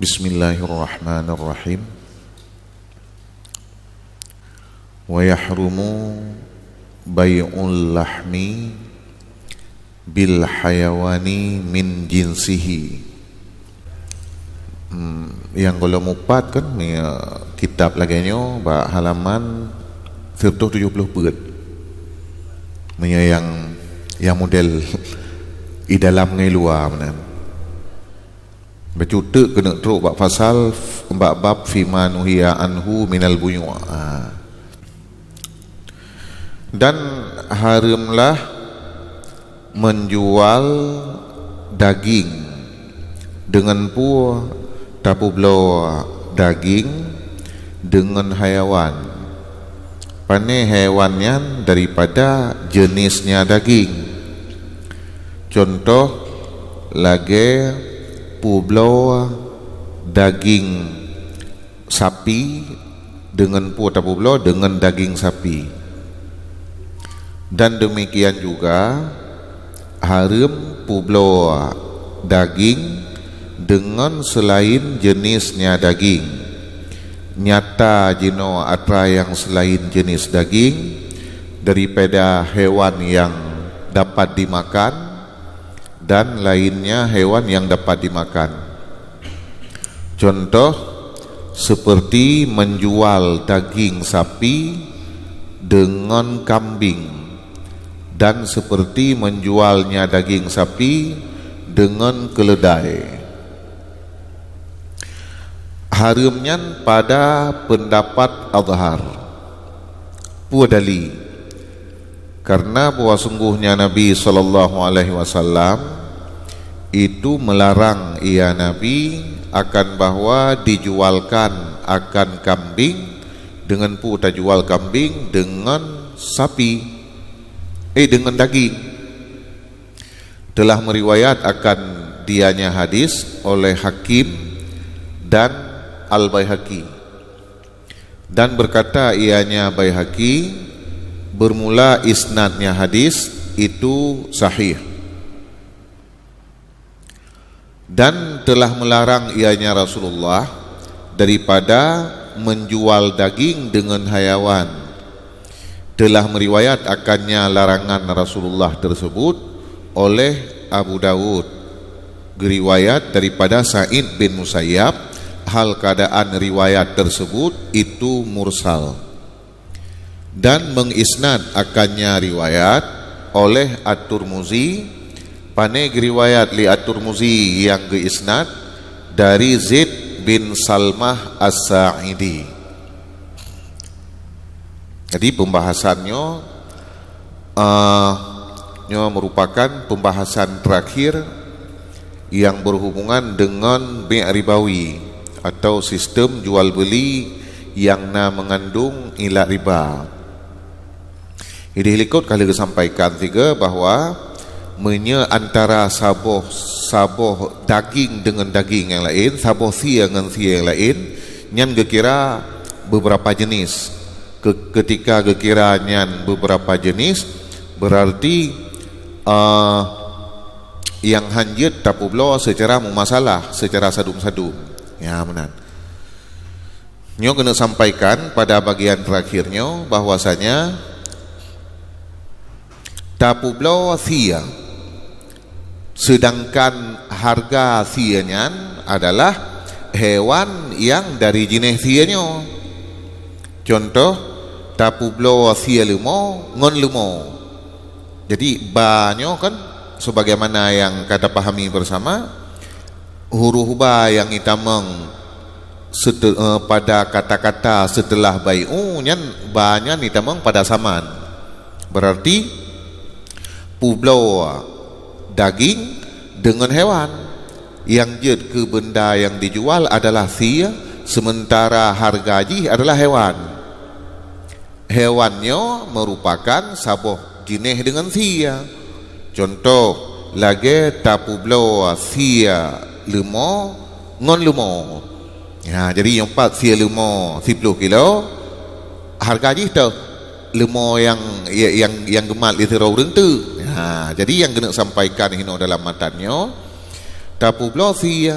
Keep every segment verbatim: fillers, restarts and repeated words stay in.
Bismillahirrahmanirrahim. Wa yahrumu bai'ul lahmi bil hayawani min jinsihi. Hmm, nyang gohlom mupat kan, meunyoe kitab lagée nyoe bak halaman seratus tujuh puluh peuet. Meunyoe nyang, nyang model i dalam ngon i luwa meunan. Bacut teuk keuneuk trok bak pasal f-, bak bab fima nuhiya anhu minal buyu'. Ha. Dan hareuemlah menjual daging deungon peue tapeubloe daging deungon hayawan. Pane hayawan nyan daripada jenisnya daging. Contoh, lagée peubloe daging sapi deungon peue tapeubloe deungon daging sapi. Dan demikian juga, hareuem peubloe daging deungon seulaén jenisnya daging. Nyata jinoe atra nyang seulaén jenis daging daripada hewan nyang dapat dimakan dan lainnya hewan nyang dapat dimakan. Contoh, seperti menjual daging sapi dengan kambing, dan seperti menjualnya daging sapi dengan keledai. Hareuem nyan pada pendapat azhar. Peue dali? Karena bahwa sungguhnya Nabi sallallahu alaihi wasallam itu melarang ia Nabi akan bahwa dijualkan akan kambing dengan peue tajual kambing dengan sapi, eh, dengan daging. Telah meriwayat akan dianya hadis oleh Hakim dan Al-Baihaqi. Dan berkata ianya Baihaqi, bermula isnadnya hadis itu sahih. Dan telah melarang ianya Rasulullah daripada menjual daging dengan hayawan. Telah meriwayat akannya larangan Rasulullah tersebut oleh Abu Dawud. Geriwayat daripada Sa'id bin Musayyab, hal keadaan riwayat tersebut itu mursal. Dan mengisnad akannya riwayat oleh At-Turmuzi, pane geriwayat lé At-Turmuzi nyang geuisnad dari Zaid bin Salmah As-Sa'idi. Jadi pembahasan nyoe, ah, nyoe merupakan pembahasan terakhir yang berhubungan dengan bai' ribawi atau sistem jual beli yang na mengandung ilat riba. Idéh likot ka lheueh geusampaikan sigoe bahwa meunyoe antara saboh, saboh daging deungon daging nyang laén, saboh sie ngon sie nyang laén, nyan geukira beberapa jenis. Ke-, ketika geukira nyan beberapa jenis, berarti, eh, nyang hanjeuet tapeubloe secara mumasalah, secara sadum-sadum. Ya, meunan. Nyoe keuneuk sampaikan pada bagian terakhir nyoe bahwasanya tapeubloe sie, sedangkan harga sie nyan adalah hewan nyang dari jinéh sie nyoe. Contoh, tapeubloe sie leumo ngon leumo. Jadi, ba nyoe kan, sebagaimana nyang ka tapahami bersama, huruf ba nyang itamong sete-, eh, pada kata-kata setelah bai'u nyan, ba nyan itamong pada saman. Berarti, peubloe daging deungon hewan. Nyang jeuet keu benda nyang dijual adalah sie, sementara harga jih adalah hewan. Hewan nyoe meurupakan saboh jinéh deungon sie. Contoh, lagée tapeubloe sie leumo ngon leumo. Ha, jadi nyoe pat sie leumo siploh kilo, harga jih toh leumo nyang, nyang, nyang geumat lé sidroe ureuëng teuk. Ha, jadi nyang keuneuk sampaikan hinoe dalam matan nyoe, tapeubloe sie,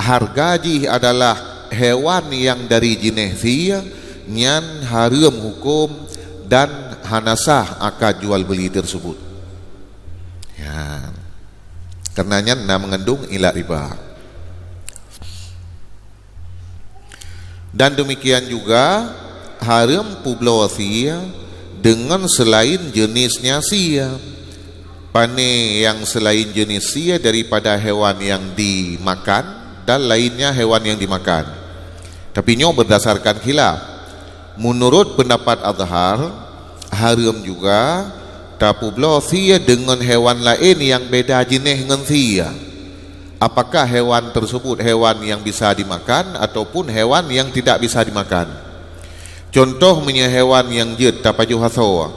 harga jih adalah hewan nyang dari jinéh sie, nyan hareuem huköm dan hana sah akad jual beuli teuseubut. Ya. Karena nyan na meungandung ilat riba. Dan demikian juga hareuem peubloe sie deungon seulaén jeunihnya sie. Pané nyang seulaén jeunihnya sie daripada hewan nyang dimakan dan lainnya hewan nyang dimakan. Tapi nyoe berdasarkan khilaf. Meunurot peundapat Azhar, hareuem juga tapeubloe sie deungon hewan laén nyang beda jinéh ngon sie. Apakah hewan teuseubut hewan nyang bisa dimakan ataupun hewan nyang tidak bisa dimakan? Cuntoh, meunyoe hewan nyang jeuet tapajoh asoe,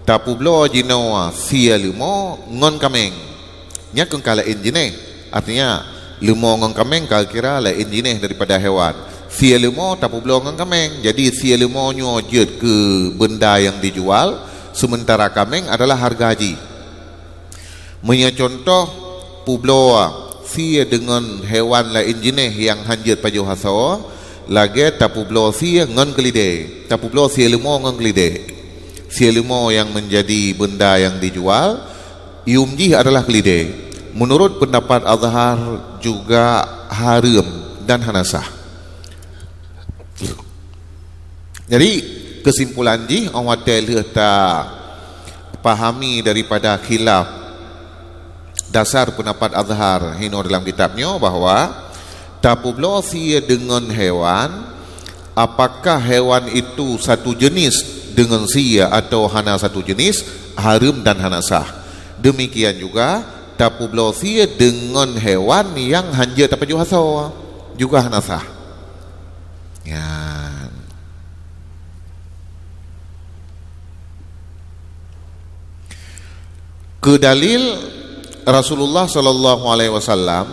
tapeubloe jinoe sie leumo ngon kaméng. Nyan kon ka laén jinéh. Artinya, leumo ngon kaméng ka kira laén jinéh daripada hewan. Sie leumo tapeubloe ngon kaméng. Jadi, sie leumo nyoe jeuet keu beunda nyang dijual, sementara kaméng adalah harga jih. Meunyoe cuntoh, peubloe sie deungon hewan laén jinéh nyang han jeuet pajoh asoe, lagée tapeubloe sie ngon keulidée, tapeubloe sie leumo ngon keulidée. Sie leumo nyang menjadi beunda nyang dijual, yum jih adalah keulidée. Meunurot peundapat Azhar juga hareuem dan hana sah. Jadi, keusimpulan jih, óh watée lheueh tapahami daripada khilaf dasar peundapat Azhar hinoe dalam kitab nyoe bahwa tapeubloe sie deungon hewan, apakah hewan itu satu jenis deungon sie atau hana satu jenis, hareuem dan hana sah. Demikian juga tapeubloe sie deungon hewan nyang han jeuet tapajoh asoe, juga hana sah. Nyan. Keu dalil, Rasulullah sallallahu alaihi wasallam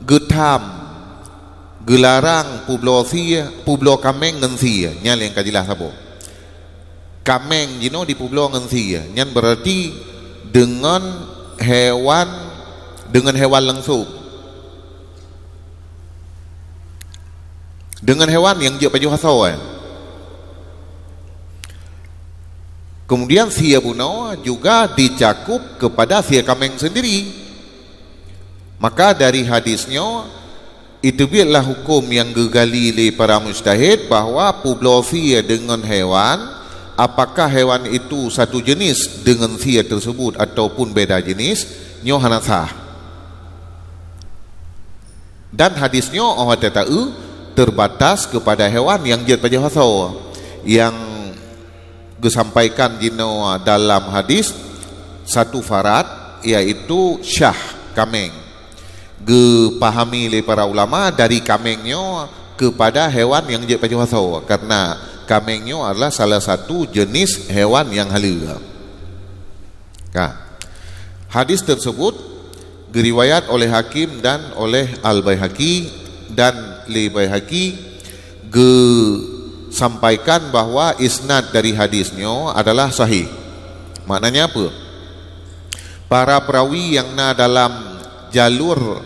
geutham, geularang peubloe sie, peubloe kaméng ngon sie. Nyan nyang ka jeulaih saboh. Kaméng jinoe dipeubloe ngon sie. Nyan berarti deungon hewan, deungon hewan langsong. Deungon hewan nyang jeuet pajoh asoe. Kemudian sie bunoe juga dicakup kepada sie kaméng sendiri. Maka dari hadis nyoe, iteubietlah huköm nyang geugali lé para mujtahid bahwa peubloe sie deungon hewan, apakah hewan itu satu jenis deungon sie tersebut ataupun beda jenis, nyoe hana sah. Dan hadis nyoe óh watée taeu, terbatas kepada hewan nyang jeuet pajoh asoe, nyang geusampaikan jinoe dalam hadis satu farad, yaitu syah, kaméng. Geupahami lé para ulama dari kaméng nyoe kepada hewan nyang jeuet pajoh asoe, karena kaméng nyoe adalah salah satu jenis hewan nyang haleue. Ka. Hadis tersebut geuriwayat oleh Hakim dan oleh Al-Baihaqi, dan lé Baihaqi geusampaikan bahwa isnad dari hadis nyoe adalah sahih. Maknanya apa? Para perawi nyang na dalam jalur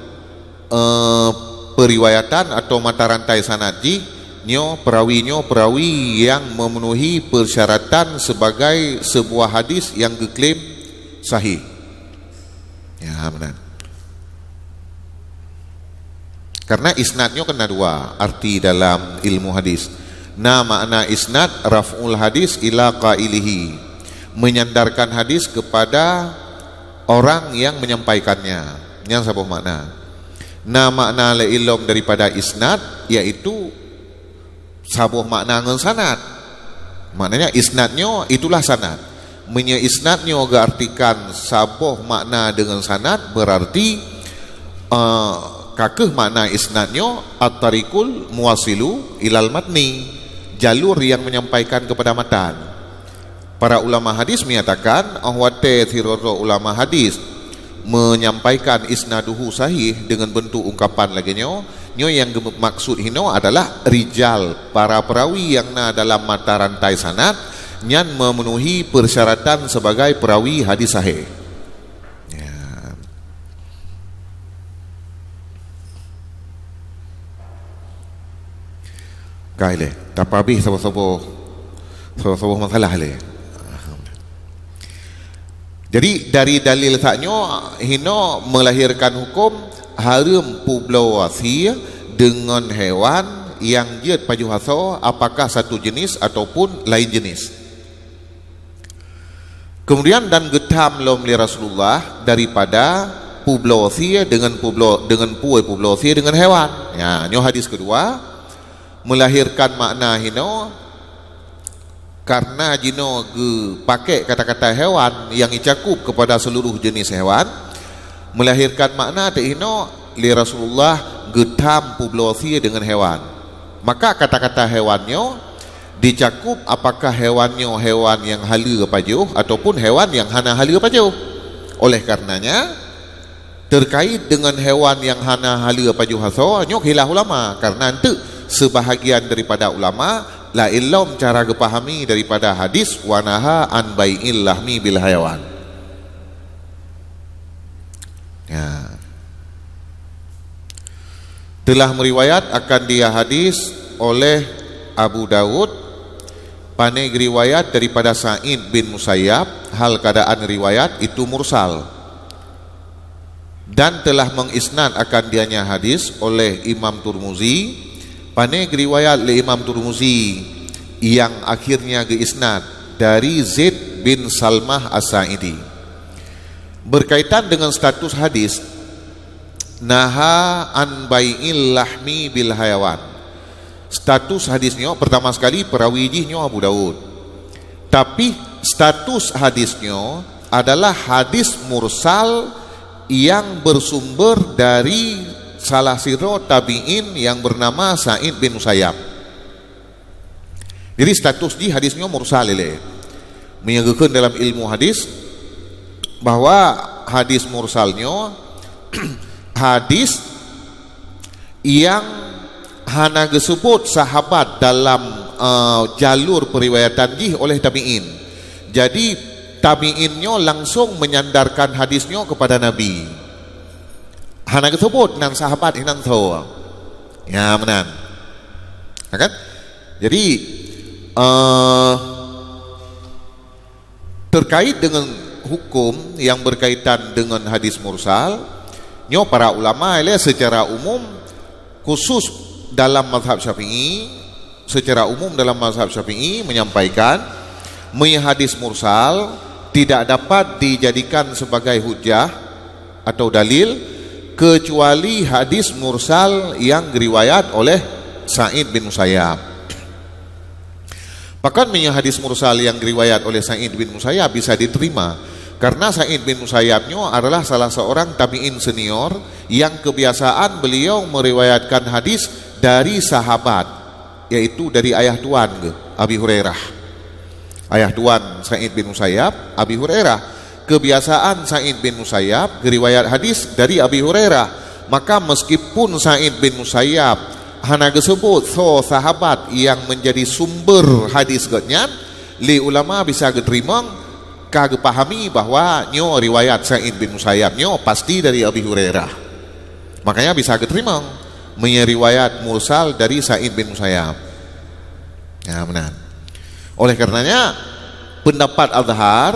eh, periwayatan atau mata rantai sanad jih, nyoe perawi nyoe perawi nyang memenuhi persyaratan sebagai sebuah hadis nyang geuklaim sahih. Ya, meunan. Karena isnad nyoe kan na dua arti dalam ilmu hadis. Na makna isnad raf'ul hadis ila qailihi, menyandarkan hadis kepada orang yang menyampaikannya. Nyan saboh makna. Na makna laén lom daripada isnad, yaitu saboh makna ngon sanad. Maknanya isnad nyoe itulah sanad. Meunyoe isnad nyoe geuartikan saboh makna deungon sanad, berarti, eh, ka kheueh makna isnad nyoe at-tariqul muwasilu ilal matni, jalur yang menyampaikan kepada matan. Para ulama hadis menyatakan, óh watée sidroe ulama hadis menyampaikan isnaduhu sahih dengan bentuk ungkapan lagée nyoe, nyoe nyang geumaksud hinoe adalah rijal, para perawi nyang na dalam mata rantai sanad, nyan memenuhi persyaratan sebagai perawi hadis sahih. Ya. Ka ilée, tapeuhabéh saboh-saboh, saboh-saboh masalah ilée. Jadi, dari dalil saat nyoe hino melahirkan hukum hareuem peubloe sie deungon hewan nyang jeuet pajoh asoe, apakah satu jenis ataupun lain jenis. Kemudian, dan geutham lom lé Rasulullah daripada peubloe sie deungon peubloe, deungon peue peubloe sie deungon hewan. Ya, nyoe hadis keudua, melahirkan makna hino, karena jinoe geupakée kata-kata hewan nyang jicakup kepada seluruh jenis hewan, melahirkan makna teuk hino lé Rasulullah geutham peubloe sie deungon hewan. Maka kata-kata hewan nyoe dicakup apakah hewan nyoe hewan nyang haleue pajoh ataupun hewan nyang hana haleue pajoh. Oleh karenanya, terkait dengan hewan nyang hana haleue pajoh asoe, nyoe khilaf ulama, karena enteuk sebahagian daripada ulama laén lom cara geupahami daripada hadis, "Wa naha an bai'il lahmi bil hayawan." Ya. Telah meriwayat akan dia hadis oleh Abu Daud, pane geuriwayat daripada Sa'id bin Musayyab, hal keadaan riwayat itu mursal. Dan telah mengisnad akan dianya hadis oleh Imam Turmuzi, pane geuriwayat lé Imam Turmuzi, yang akhirnya geuisnad dari Zaid bin Salmah As-Sa'idi. Berkaitan dengan status hadis, "Naha an bai'il lahmi bil hayawan." Status hadis nyoe, pertama sekali, perawi jih nyoe Abu Daud. Tapi, status hadis nyoe adalah hadis mursal yang bersumber dari salah sidroe tabi'in yang bernama Sa'id bin Musayyab. Jadi, status jih hadis nyoe mursal ilée. Meunyoe geukheun dalam ilmu hadis, bahwa hadis mursal nyoe hadis yang hana geuseubut sahabat dalam, eh, jalur peuriwayatan jih oleh tabi'in. Jadi, tabi'in nyoe langsung menyandarkan hadis nyoe kepada Nabi. Hana geuseubut nan sahabat inan soe. Ya, meunan. Ya kan? Jadi, eh, terkait dengan hukum yang berkaitan dengan hadis mursal, nyoe para ulama ilée secara umum, khusus dalam mazhab Syafi'i, secara umum dalam mazhab Syafi'i menyampaikan, meunyoe hadis mursal tidak dapat dijadikan sebagai hujah atau dalil, kecuali hadis mursal yang riwayat oleh Sa'id bin Musayyab. Bahkan meunyoe hadis mursal yang riwayat oleh Sa'id bin Musayyab bisa diterima, karena Sa'id bin Musayyab nyoe adalah salah seorang tabi'in senior yang kebiasaan beliau meriwayatkan hadis dari sahabat, yaitu dari ayah tuan geuh, Abi Hurairah. Ayah tuan Sa'id bin Musayyab, Abi Hurairah. Kebiasaan Sa'id bin Musayyab geuriwayat hadis dari Abi Hurairah. Maka, meskipun Sa'id bin Musayyab hana geuseubut soe sahabat nyang menjadi sumber hadis gobnyan, lé ulama bisa geuteurimong, ka geupahami bahwa nyoe riwayat Sa'id bin Musayyab nyoe pasti dari Abi Hurairah. Makanya bisa geuteurimong meunyoe riwayat mursal dari Sa'id bin Musayyab. Ya, meunan. Oleh karenanya, pendapat Azhar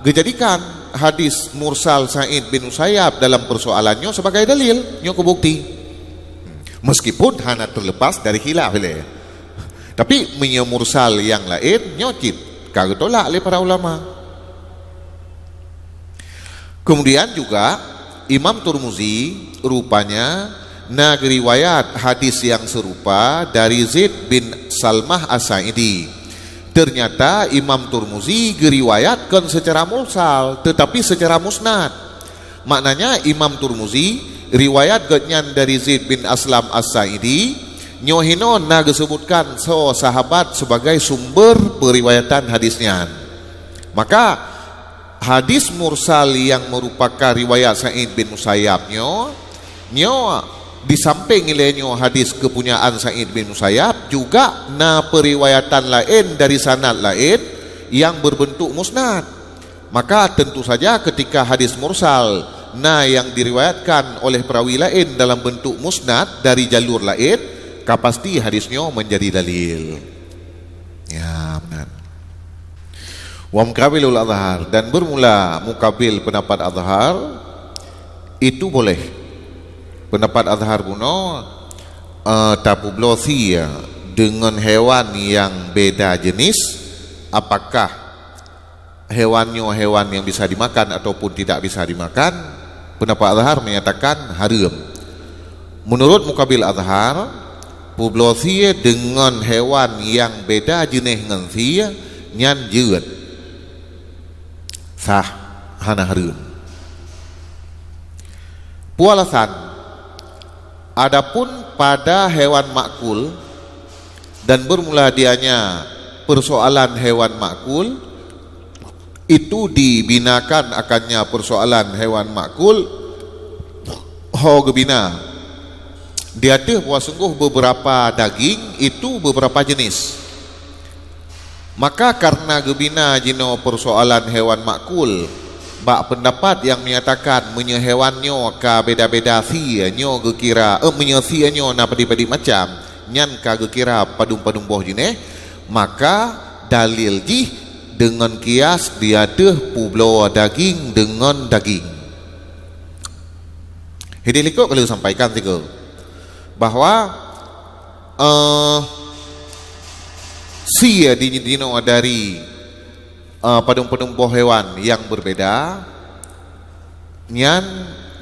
geujadikan hadis mursal Sa'id bin Musayyab dalam persoalan nyoe sebagai dalil, nyoe keu bukti. Meskipun hana terlepas dari khilaf ilée. Tapi meunyoe mursal nyang laén, nyoe cit ka geutolak lé para ulama. Kemudian juga, Imam Turmuzi rupanya na geuriwayat hadis nyang seurupa dari Zaid bin Salmah As-Sa'idi. Ternyata Imam Turmuzi geuriwayat kon secara mursal, tetapi secara musnad. Maknanya, Imam Turmuzi riwayat gobnyan dari Zaid bin Aslam As-Sa'idi, nyoe hinoe na geuseubutkan soe sahabat sebagai sumber peuriwayatan hadis nyan. Maka, hadis mursal nyang meurupakan riwayat Sa'id bin Musayyab nyoe, nyoe di sampéng ilée nyoe hadis keupunyaan Sa'id bin Musayyab, juga na peuriwayatan laén dari sanad laén nyang berbentuk musnad. Maka, tentu saja, ketika hadis mursal na nyang diriwayatkan oleh perawi laén dalam bentuk musnad dari jalur laén, Ka pasti hadis nyoe menjadi dalil. Ya, benar. Wa mukabilul azhar, dan bermula mukabil pendapat azhar, itu boleh. Pendapat azhar bunoe, eh, tapubloe sie dengan hewan yang beda jenis, apakah hewan nyoe hewan yang bisa dimakan ataupun tidak bisa dimakan? Pendapat azhar menyatakan hareuem. Menurut mukabil azhar, publoe sie dengan hewan yang beda jenis ngon sie nyan jeuet. Sah, hana hareuem. Peue alasan? Adapun pada hewan makul, dan bermula dianya persoalan hewan makul, itu dibinakan akannya persoalan hewan makul, ho geubina. Di ateueh bahwa sungguh beberapa daging itu beberapa jenis. Maka karena geubina jinoe persoalan hewan makul, bak pendapat yang menyatakan meunyoe hewan nyoe ka beda-beda sie nyoe geukira, eh, meunyoe sie nyoe na padum-padum macam, nyan ka geukira padum-padum boh jeuneh, maka dalil jih deungon kias di ateueh publoe daging deungon daging. Hidéh likot ka lheueh sampaikan sigoe bahwa, eh, sie di, dinoe dari, eh, padum-padum boh hewan nyang berbeda, nyan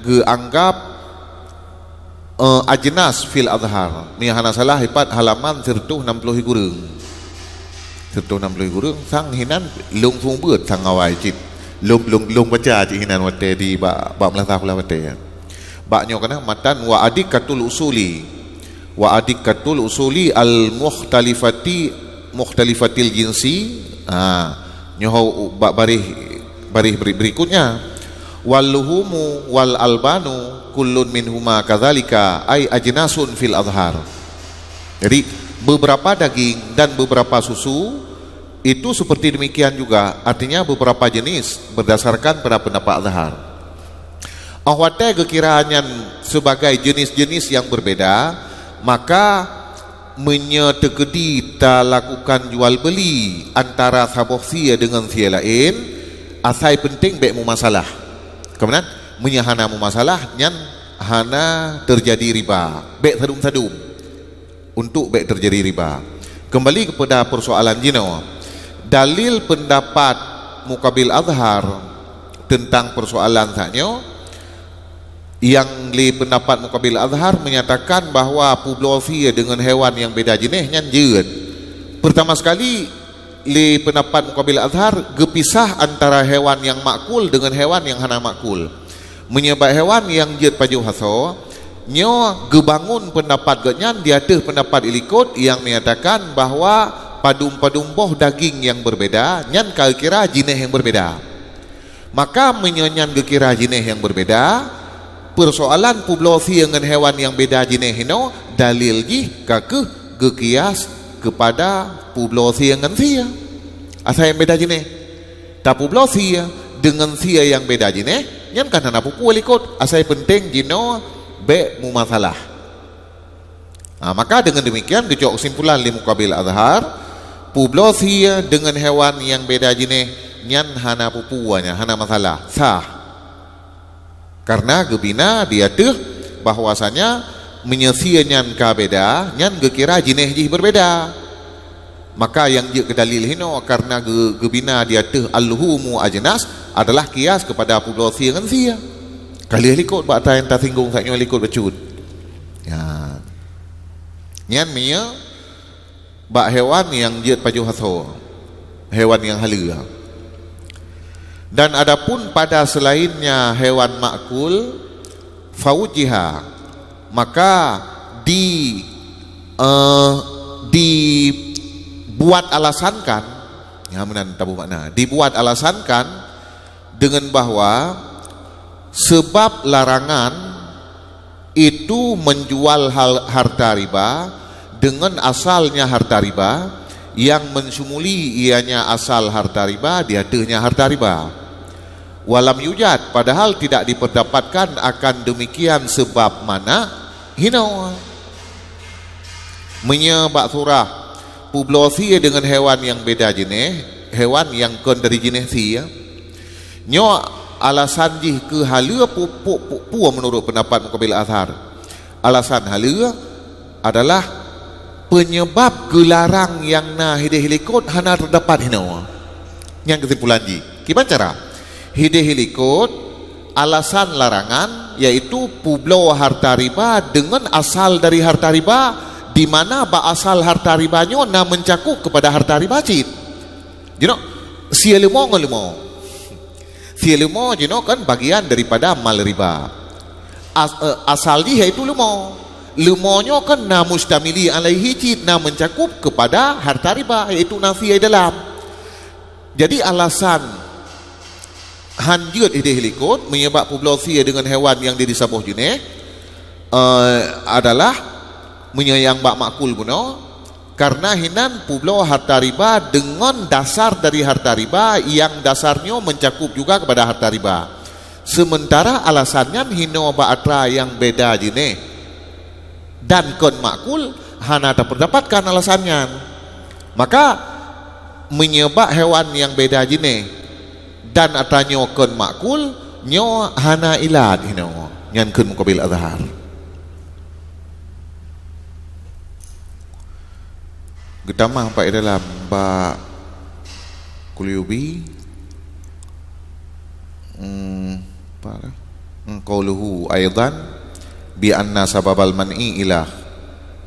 geuanggap, eh, ajnas fil azhar. Meunyoe hana salah, ipat halaman sireutoh nam ploh kureueng. Sireutoh nam ploh kureueng, sang hinan lôn seumeubeuet sang awai cit. Lôn, lôn, lôn baca cit hinan watée di bak, bak meulasah pula watée. Bak nyoe kana matan wa adikatul usuli. Wa adikatul usuli al mukhtalifati, mukhtalifatil jinsi. Ha, nyoe bak baréh, baréh beri-, berikutnya. Wal luhumu wal albanu kullun minhuma kadzalika, ai ajnasun fil azhar. Jadi, beberapa daging dan beberapa susu itu seperti demikian juga, artinya beberapa jenis berdasarkan pada pendapat azhar. Óh watée geukira nyan sebagai jenis-jenis yang berbeda, maka meunyoe teukeudi talakukan jual beuli antara saboh sie deungon sie laén, asai penting bék mumasalah. Keumanat, meunyoe hana mumasalah, nyan hana teujadi riba. Bék sadum-sadum. Untuk bék teujadi riba. Keumbali keupada peusoalan jinoe, dalil peundapat mukabil azhar teuntang peusoalan sak nyoe, nyang lé peundapat mukabil azhar menyatakan bahwa publoe sie deungon hewan nyang beda jeuneh nyan jeuet. Peurtama sekali, lé peundapat mukabil azhar geupisah antara hewan nyang makul deungon hewan nyang hana makul. Meunyoe bak hewan nyang jeuet pajoh asoe, nyoe geubangon peundapat gobnyan di ateueh peundapat ilikot nyang menyatakan bahwa padum-padum boh daging nyang beubeda nyan ka geukira jinéh nyang beubeda. Maka meunyoe nyan geukira jinéh nyang beubeda, peusoalan publoe sie ngon hewan nyang beda jinéh inoe dalil jih ka kheueh geukias keupada publoe sie ngon sie. Asai nyang beda jinéh. Tapubloe sie deungon sie nyang beda jinéh, nyan kan hana peue-peue likot, asai peunteng jinoe bék mumasalah. Ha, maka deungon deumikian geucok keusimpulan lé mukabil azhar, publoe sie deungon hewan nyang beda jinéh nyan hana peue-peue nyan, hana masalah, sah. Karena geubina di ateueh bahwasanya meunyoe sie nyan ka beda, nyan geukira jinéh jih beubeda. Maka nyang jeuet keu dalil hinoe karena geu-, geubina di ateueh al-luhumu ajnas adalah kias keupada publoe sie ngon sie. Ka lheueh likot bak ata nyang tasinggung sak nyoe likot bacut. Ya. Nyan meunyoe bak hewan nyang jeuet pajoh asoe, hewan nyang haleue. Dan adapun pada selainnya hewan makul, faujiha, maka di, eh, dibuat alasankan, ya, meunan tabu makna, dibuat alasankan dengan bahwa sebab larangan itu menjual hal-, harta riba dengan asalnya harta riba yang mensyumuli ianya asal harta riba di ateuehnya harta riba. Walam yujad, padahal tidak diperdapatkan akan demikian sebab mana hinoe. Meunyoe bak surah peubloe sie deungon hewan nyang beda jeuneh, hewan nyang kon dari jeuneh sie, nyoe alasan jih keu haleue pu-, pu-, pu-, peue meunurot peundapat Muqabil Azhar. Alasan haleue adalah peunyeubab geularang nyang na hideh likot hana teudapat hinoe. Nyan keusimpulan jih. Kiban cara? Hideh likot alasan larangan, yaitu peubloe harta riba deungon asal dari harta riba, di mana bak asal harta riba nyoe na meucakup keupada harta riba cit. Jinoe, sie leumo ngon leumo. Sie leumo jinoe kan bagian daripada mal riba. As-, eh, asal jih yaitu leumo. Leumo nyoe kan na mustamili alaihi cit, na meucakup keupada harta riba, yaitu na sie dalam. Jadi alasan han jeuet hideh likot meunyoe bak peubloe sie deungon hewan nyang dari saboh jeuneh, eh, adalah meunyoe nyang bak makul bunoe, karena hinan peubloe harta riba deungon dasar dari harta riba nyang dasar nyoe meucakup juga keupada harta riba. Sementara alasan nyan hinoe bak atra nyang beda jeuneh dan kon makul, hana tapeudapatkan alasan nyan. Maka, meunyoe bak hewan nyang beda jeuneh dan atra nyoe kon makul, nyoe hana ilat hinoe. Nyan kheun Muqabil Azhar. Geutamah bak dalam bak Qurtubi. Hmm, apa dah? Hmm, qauluhu aidan bi anna sababal man'i ilah.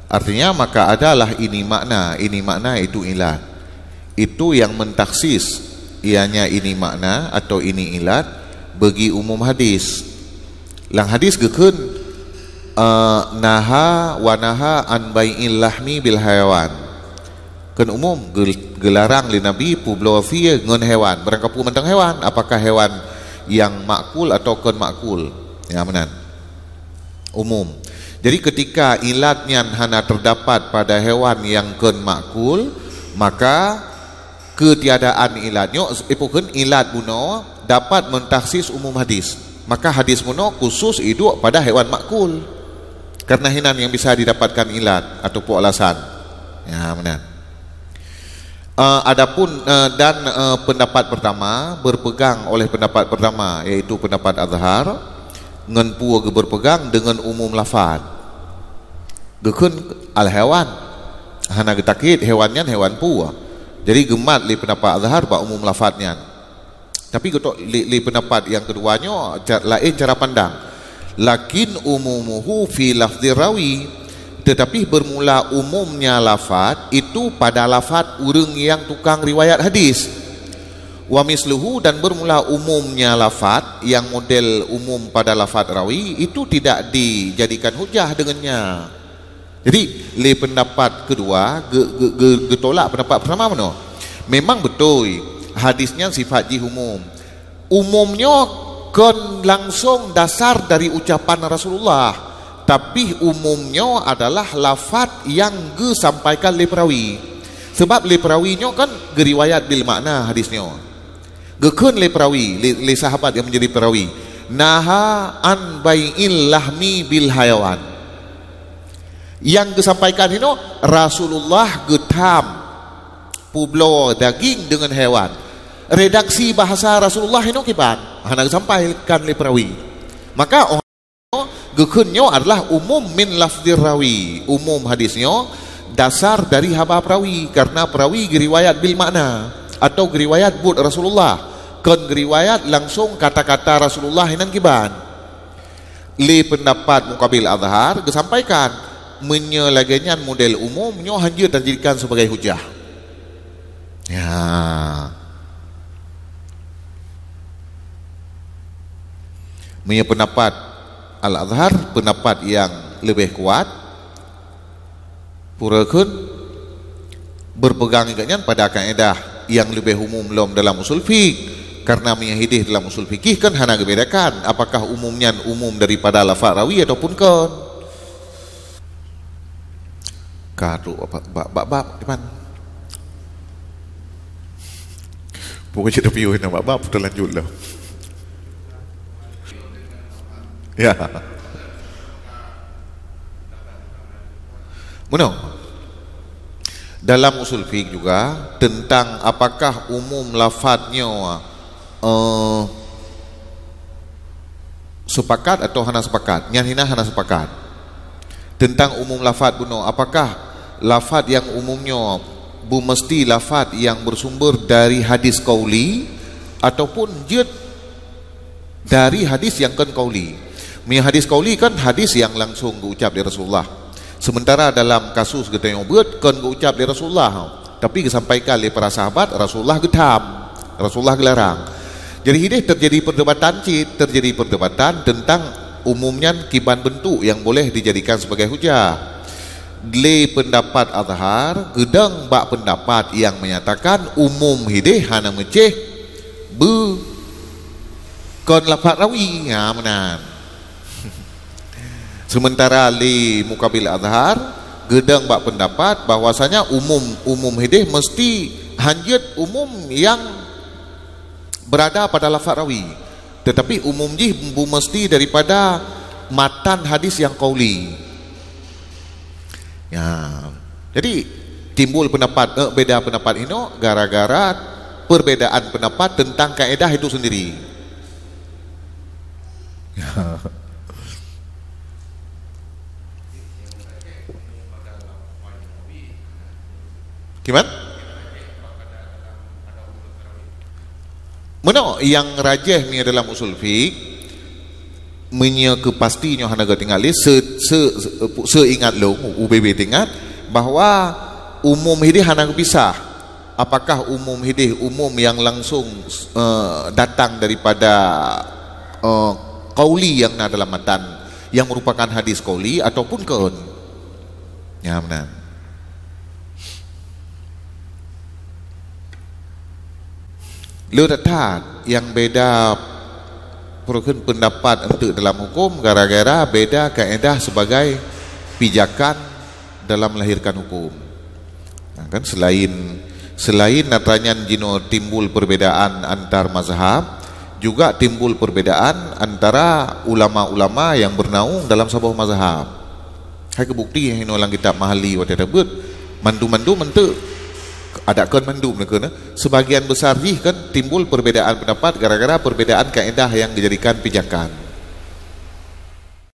Artinya, maka adalah ini makna, ini makna itu ilat. Itu yang mentaksis, ianya ini makna atau ini ilat bagi umum hadis. Lam hadis geukheun, eh, naha wa naha an bai'il lahmi bil hayawan. Kheun umum, geu-, geularang lé Nabi peubloe sie ngon hewan, barangkapeue mantong hewan, apakah hewan nyang makul atau kon makul. Ya, meunan. Umum. Jadi, ketika ilat nyan hana terdapat pada hewan nyang kon makul, maka keutiadaan ilat nyoe, eh, pakon ilat bunoe dapat mentaksis umum hadis. Maka hadis bunoe khusus iduek pada hewan makul. Karena hinan nyang bisa didapatkan ilat ataupun alasan. Ya, meunan. Eh, adapun, eh, dan, eh, pendapat pertama, berpegang oleh pendapat pertama, yaitu pendapat Azhar, ngon peue geuberpegang deungon umum lafaz. Geukheun al-hayawan. Hana geutakyid hewan nyan hewan peue. Jadi geumat lé pendapat Azhar bak umum lafaz nyan. Tapi geutok lé, lé pendapat nyang keudua nyoe ca-, laén cara pandang. Lakin umumuhu fi lafzir rawi. Tetapi bermula umumnya lafaz itu pada lafaz ureuëng nyang tukang riwayat hadis. Wa misluhu, dan bermula umumnya lafaz nyang model umum pada lafaz rawi itu tidak dijadikan hujah dengannya. Jadi, lé pendapat keudua ge-, ge-, ge-, geutolak pendapat pertama bunoe. Memang beutôi, hadis nyan sifat jih umum. Umum nyoe kon langsong dasar dari ucapan Rasulullah, tapi umum nyoe adalah lafaz nyang geusampaikan lé perawi. Sebab lé perawi nyoe kan geuriwayat bil makna hadis nyoe. Geukheun lé perawi, lé, lé sahabat nyang menjadi perawi, "Naha an bai'il lahmi bil hayawan." Nyang geusampaikan hinoe, Rasulullah geutham peubloe daging deungon hewan. Redaksi bahasa Rasulullah hinoe kiban, hana geusampaikan lé perawi. Maka, oh, geukheun nyoe adalah umum min lafzir rawi. Umum hadis nyoe dasar dari haba perawi, karena perawi geuriwayat bil makna atau geuriwayat buet Rasulullah, kon geuriwayat langsong kata-kata Rasulullah inan kiban. Lé pendapat Muqabil Azhar geusampaikan, meunyoe lagée nyan model umum nyoe hanjeuet tajadikan sebagai hujah. Ya. Meunyoe pendapat Al-Azhar, pendapat nyang leubeh kuat, pura kheun berpegang gobnyan pada kaedah nyang leubeh umum lom dalam usul fiqh. Karena meunyoe hideh dalam usul fikih kan hana geubedakan apakah umum nyan umum daripada lafaz rawi ataupun kon. Ka trok bak, bak, bak, bak, di mana? Pokoknya dah piu na bak, bak, putar lanjut lah. Ya. Meunoe. Dalam usul fiqh juga, tentang apakah umum lafaz nyoe, eh, sepakat atau hana sepakat. Nyan hina hana sepakat. Tentang umum lafaz bunoe, apakah lafaz nyang umum nyoe beumeusti lafaz nyang bersumber dari hadis qauli ataupun jeuet dari hadis nyang kon qauli? Meunyoe hadis qauli kan hadis nyang langsung geuucap lé Rasulullah. Sementara dalam kasus geutanyoe beuet kon geuucap lé Rasulullah, tapi geusampaikan lé para sahabat, Rasulullah geutham, Rasulullah geularang. Jadi hideh terjadi perdebatan cit, terjadi perdebatan tentang umum nyan kiban bentuk nyang boleh dijadikan sebagai hujah. Lé pendapat Azhar, geudong bak pendapat nyang menyatakan umum hideh hana meucéh beu kon lafaz rawi. Ha, meunan. Sementara lé Muqabil Azhar, geudong bak pendapat bahwasanya umum, umum hideh meusti hanjeuet umum nyang berada pada lafaz rawi. Tetapi umum jih beumeusti daripada matan hadis nyang qauli. Ya. Jadi, timbul pendapat, eh, beda pendapat inoe gara-gara perbedaan pendapat tentang kaedah itu sendiri. Kiban? Meunoe nyang rajih meunyoe dalam usul fiqh, meunyoe keu pasti nyoe hana geutinggai lé, se-, se-, seingat lôn, ubé-bé teuingat, bahwa umum hideh hana geupisah. Apakah umum hideh umum nyang langsung, eh, datang daripada, eh, qauli nyang na dalam matan, nyang merupakan hadis qauli ataupun kon? Nyan meunan. Le that-that nyang beda peureukeuen pendapat enteuk dalam huköm gara-gara beda kaedah sebagai pijakan dalam melahirkan huköm. Nah, kan selain, selain atra nyan jinoe timbul perbedaan antar mazhab, juga timbul perbedaan antara ulama-ulama nyang bernaung dalam saboh mazhab. Hai keu bukti nyang hinoe lam kitab Mahalli watée tabeuet, mandum-mandum enteuk, adak kon mandum neukeuh, sebagian besar jih kan timbul perbedaan pendapat gara-gara perbedaan kaedah nyang dijadikan pijakan.